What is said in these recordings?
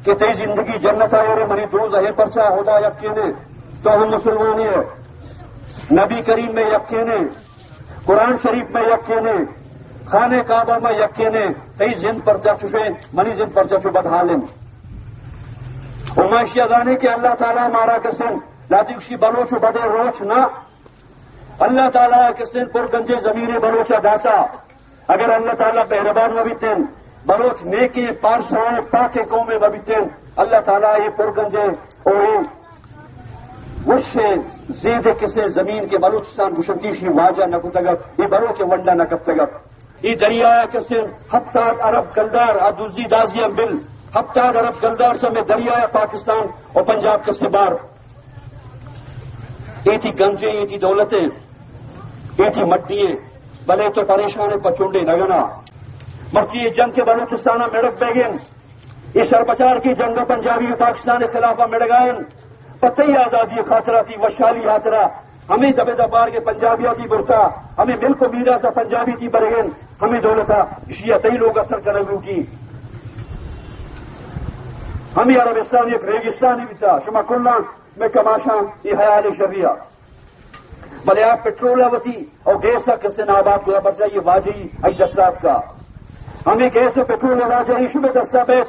کہ تئی زندگی جنت ءَ ایر، منی دوزہ ءَ، پرچا ہدا یکین اِنت، تو ہم مسلمانے ئے، نبی کریم مئے یکین اِنت، قرآن شریف مئے یکین اِنت، خانہ کعبہ مئے یکین اِنت، تئی زند پرچا چوش اِنت، منی زند پرچا چو بدحال اِنت؟ و ما اشی ءَ زانیں کہ اللہ تعالی مارا کسن لہتے گوشی بلوچ و بدیں روچ نہ، اللہ تعالی کسن پر گنجیں زمین بلوچ ءَ داتا۔ اگر اللہ تعالی مہربان مہ بیتیں، بلوچ نیکیں، پارسائیں، پاکیں قومے مہ بیتیں، اللہ تعالی اے پر گنجیں او اے وشیں زیدیں کسے زمین کہ بلوچستان گوشنتی، اشی واجہ نہ کتگ ات، اے بلوچ ونڈا نہ کپتگ ات۔ اے دریا ءَ کسے ہپتاد ارب کلدار، آ دزی دازی ہم بل، ہپتاد ارب کلدار چہ مئے دریا ءَ پاکستان و پنجاب کسے بار۔ اے تئی گنجیں، اے تئی دولتیں، اے تئی مڈی ایں، بلے تو پریشان ئے، پہ چنڈے نگنا۔ مرچی اے جنگ کہ بلوچستان ءَ مڑگ بیگیں، اے شرپچار کہ جنگ پنجابی و پاکستان خلاف ءَ مڑگائیں، پہ تئی آزادی خاطرہ، تئی وشحالی خاطرہ، ہمے دبے دبار کہ پنجابی ءَ تئی برتا، ہمے ملک و میراث ءَ پنجابی تئی برگیں، ہمے دولت ءَ اشی ءَ تئی لوگ ءَ سر کنگ لوٹی۔ ہمے عربستان یک ریگستانے بیتا، شما کلاں مئے کماشاں اے حیال شری ءَ۔ بلے آ پٹرول ءَ وتی او گیس ءَ کسے نابات گویا، پرچا اے واجہی آئی دست ءَ اتکا۔ ہمے گیس ءُ پٹرول ءِ واجہی شمئے دست ءَ بیت۔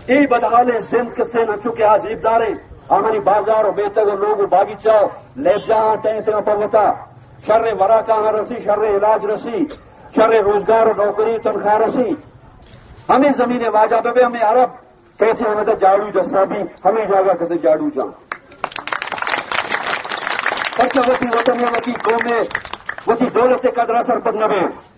اے بدحالیں زند کسے انچو کہ آ زیبداریں، آہانی بازار و میتگ و لوگ و باگیچہ و لیبجاہاں ٹہیں ٹہیں پہ وتا شریں وراکاں رسی، شریں علاج رسی، شریں روزگار و نوکری تنخواہ رسی۔ ہمے زمین ءِ واجہ ببے، ہمے عرب کئیت ہمدا جاڑو دستا بی، ہمے جاگہ کسے جاڑو جان۔ پرچا وتی وطن ءَ، وتی قوم ءَ، وتی دولت ءِ قدر ءَ سرپد نہ بیں۔